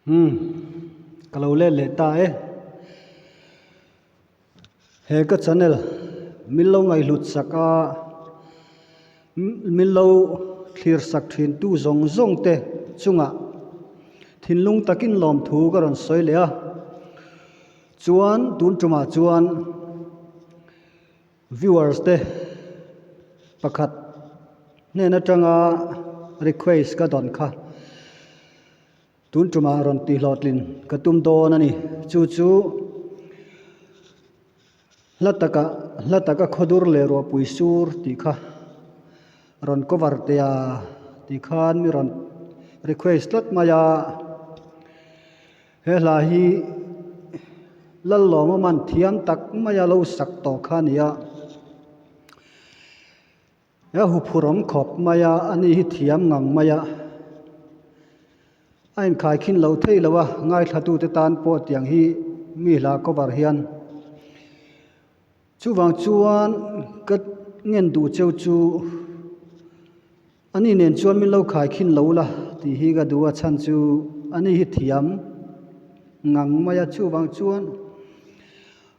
Umm ka lo let leh ta e. He ka channel min lo ngaihhlut sak a, min lo thlir sak thin tu zawng zawng te chungah thinlung takin lawmthu ka rawn sawi leh a. Chuan tun tumah chuan viewers te pakhat hnen atanga request ka dawn kha tun tumah rawn tih hlawhtlin ka tum dawn a ni. Chu chu hla taka hla taka khawdur leh ruahpui sur tih kha rawn cover teh a tih khan mi rawn request tlat mai a. He hla hi Lallawma man thiam tak maia lo sak tawh kha a ni a, he huphurhawm khawp maia a ni hi thiam ngang maia a inkhaikhin lo thei lo a, ngaithlatute tan pawh tiang hi mi hla cover hian chuvang chuan ka ngen duh cheu chu. Ani nen chuan min lo khaikhin lo la tih hi ka duh a chhan chu ani hi thiam ngang mai a, chuvang chuan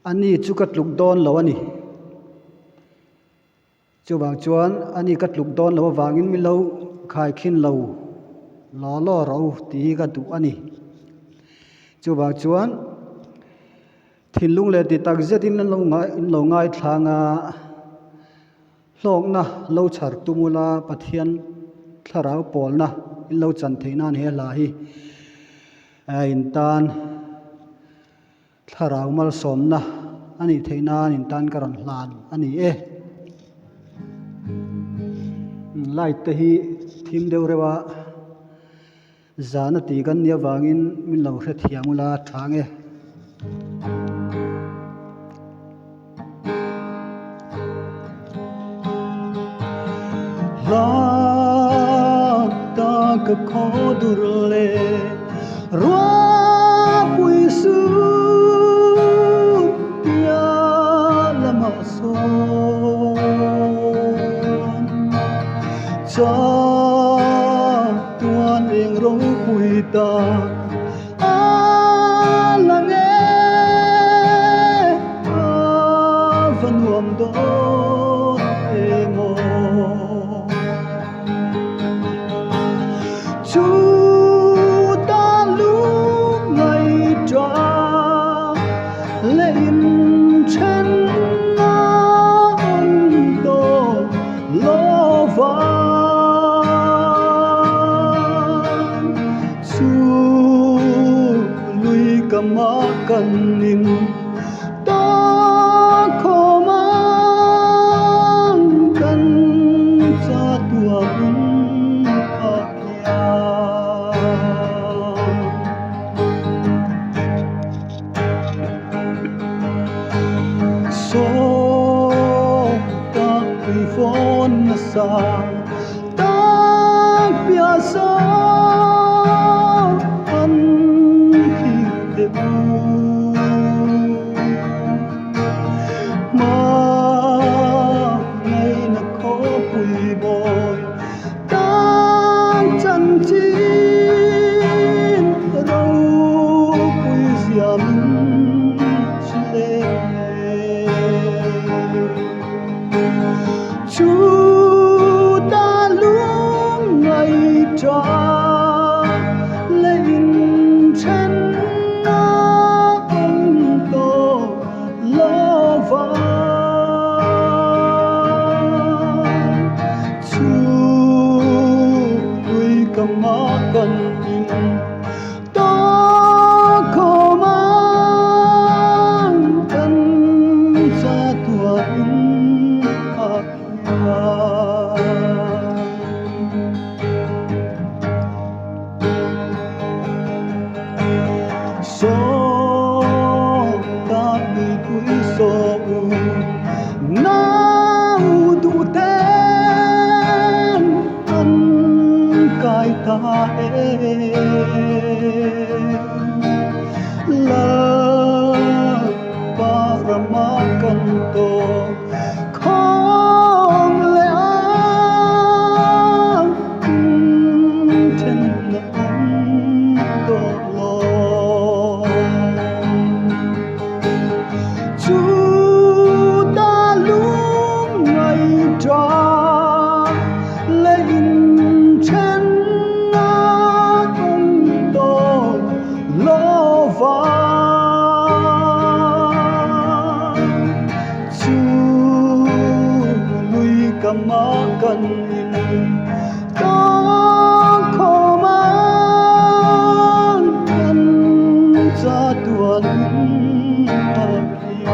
ani chu ka tluk dawn lo a ni. Chuvang chuan ani ka tluk dawn lo avangin min lo khaikhin lo law law rawh u tih hi ka duh a ni. Chuvang chuan thinlung leh ti tak zetin an lo ngaithlang a. Hlawkna lo chhar tum ula Pathian thlarau pawlna in lo chan theih nan he hla hi in tan thlarau malsawmna a nih theih nan in tan ka rawn hlan a ni e. Light te hi thim deuh reuh a zan a tih kan nih avangin min lo hrethiam ula tha nge. Hla ta ka khaw dur le ruahpui sup tia lamah sawn cha tuan eng ropui ta A la nge a va nuam dawn emaw Chu ta lungngai ta leh in then a awm tawh lo vang. Chu lui ka mah kan in ta khawm ang kan cha tuah in a kiang. Saw tak tui fawn nasa. Tak piasa an thlir teh u. Hma ngaihna khawpui bawi tak chanchin ropui zia min hrilh e. Chuta lungngai ta leh inthen a awm tawh lo vang. Chu tui ka mah kan in ta khawm ang kan cha tuah in a khiang. Saw ta mipui saw u nau duh ten an kai ta e. kan in tawng khawm ang kan chatuan in a hian.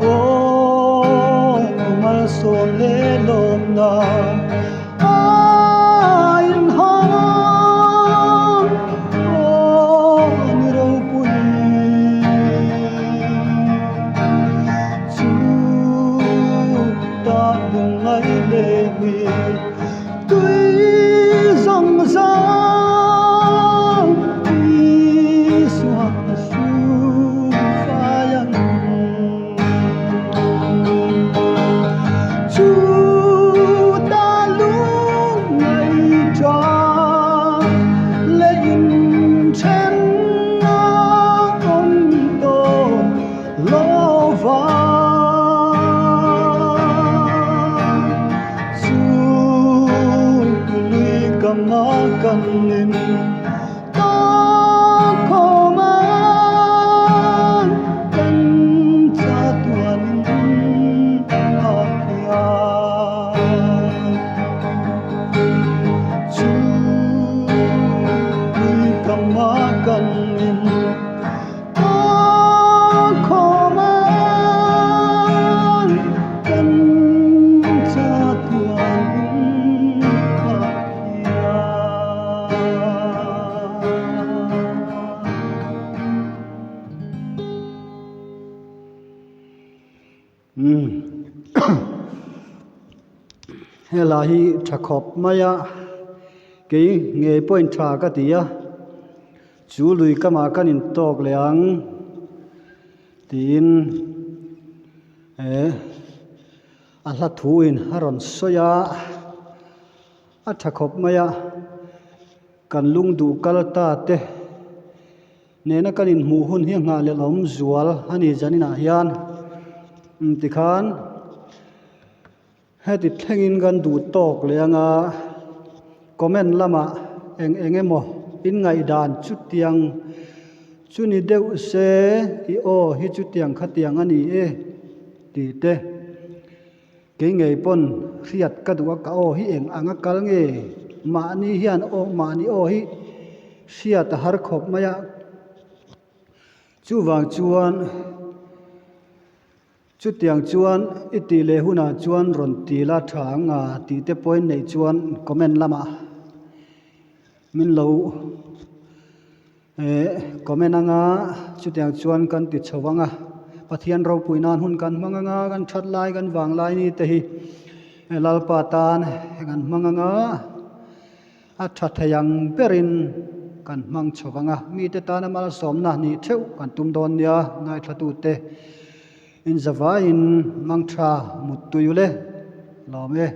Aw malsawm leh lawmna a inhawng aw ni ropui. Chu ta lungngai leh mi tui zawng zawng Isua su fai ang. Chu ta lungngai tha leh inthen a awm tawh Lova chu tului ka ma kan in ta khawm ang kan chatuan in a hria. Chu tui ka ma kan in ta khawm ang kan chatuan in a hria. Helai hi tha khawp mai a, kei ngei pawhin tha ka ti a, chu lui kamah kan intawk leh ang tiin eh a hla thu in a rawn sawi a. A tha khawp mai a, kan lungduh kal ta te nena kan inhmuh hun hi nghah leh awm zual a ni zaninah hian tikhan heti thlengin kan duh tawk leh anga comment lamah eng eng emaw inngaihdan chutiang chu ni deuh se i aw hi chutiang khatiang a ni e tih te. Kei ngei pawn hriat ka duh a, ka aw hi eng ang a kal nge? Mahni hian aw mahni aw hi hriat a har khawp mai a. Chuvang chuan chutiang chuan i tih leh hunah chuan rawn ti la tha ang a tih te pawhin neih chuan comment lamah min lo Eh comment anga chutiang chuan kan ti chho ang a, Pathian ropui nan hun kan hmang anga kan that lai kan vang lai ni te hi Lalpa tan kan hmang anga a tha thei ang berin kan hmang chho ang a, mite tana malsawmna nih theuh kan tum dawn nia ngaithlatute inzavaiin mangtha muttui ule lawm e.